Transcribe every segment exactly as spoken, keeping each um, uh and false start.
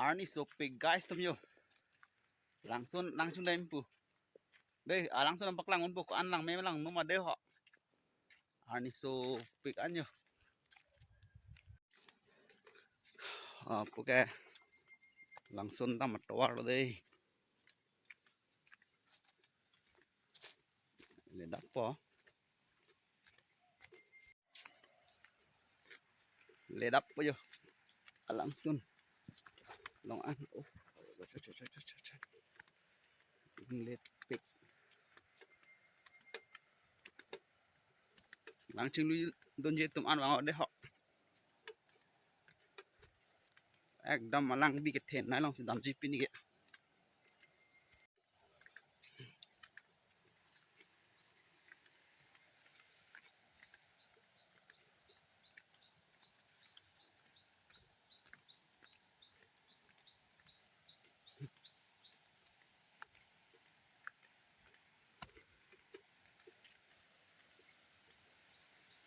Arni sopik guys atum jo. Langsun, langsun dam pu. Dei, alangsun paklang unpo, ko-an lang me lang numa dei ho. Arni sopik an jo. Ah, puke. Langsun dam atovar lo dei. Ledakpo. Ledakpo jo. Alangsun. Long an. Oh. Ledpik. Lang chinglidunji atum an vang dei ho. Ekdom alang bi kethenei alongsi damji pini ke.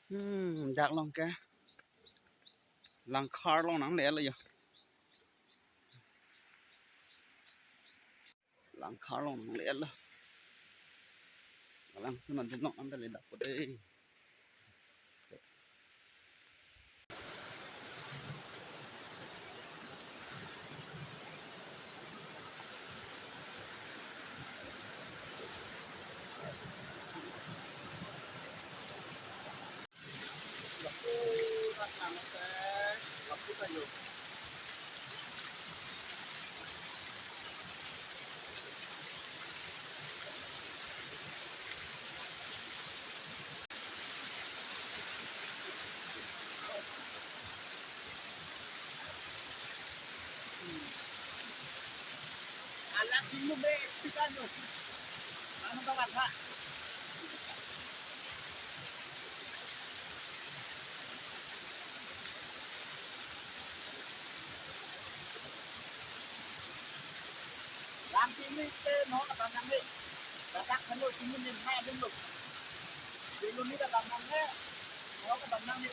Hmm, dak along ke. Langkhar along nangle lo jo. Langkhar along nangle lo. Langsun adim along anta ledakpo dei. Alang tinglu be pikan lo. Ano ka wala? Lang tinglu te no ka nang ni. Katak kan lo tinglu ni ma din lo. Tinglu ni ka nang ni. No ka nang ni.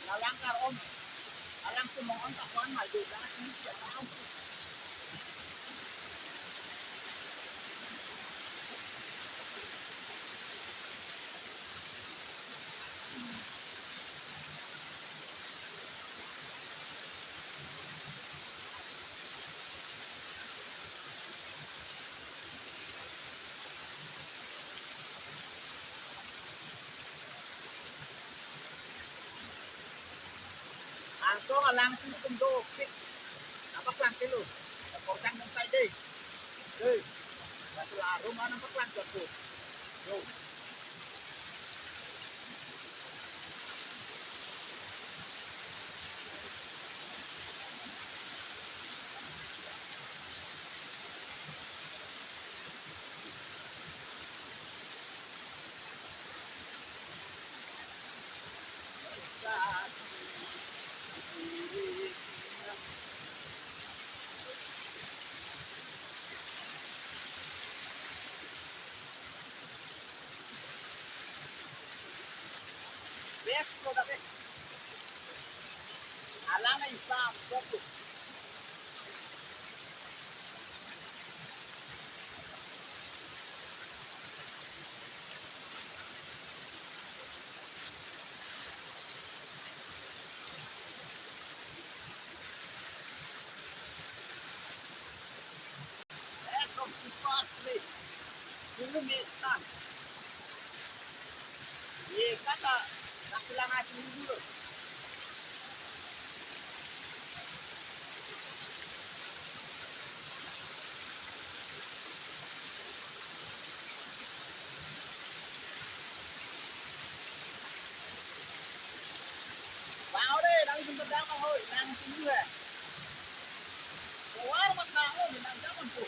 Lalang kar-on. Alang semong on tak kuan mai do. Lang tinglu siap tahu. Angkong alang si tum do kik. Apa klang kilo? Apa klang nang sai dei? Hei. Satu arum mana paklang jago? Yo. Best product eh. Alang na isam, satu. Ekdom super fresh. Dulu metan. Ye kata, tak bilang aja dulu. Bang ore, nang jumpa dama hoi, nang tunggu eh. Keluar mat nang hoi, nang jaman tu.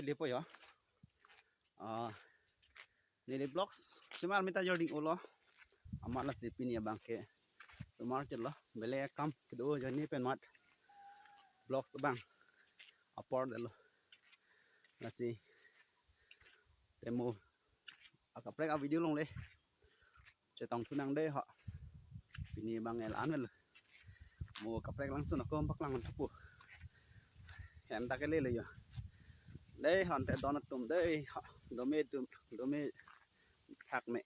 Lepo yo. Ah, neli vlogs semar mita jording ulo. Amat lasi pini abang ke semar chelo. Bele kam kedo jani pen mat vlogs abang apor delo. Lasi temo akaprek a video longle. Chetong thunang dei ho. Pini abang el an melo. Mo kaprek langsun ako bak lang thupo. Hem ta kele le yo. Dei ho ante don atum dei ho. Dome atum, dome thak me.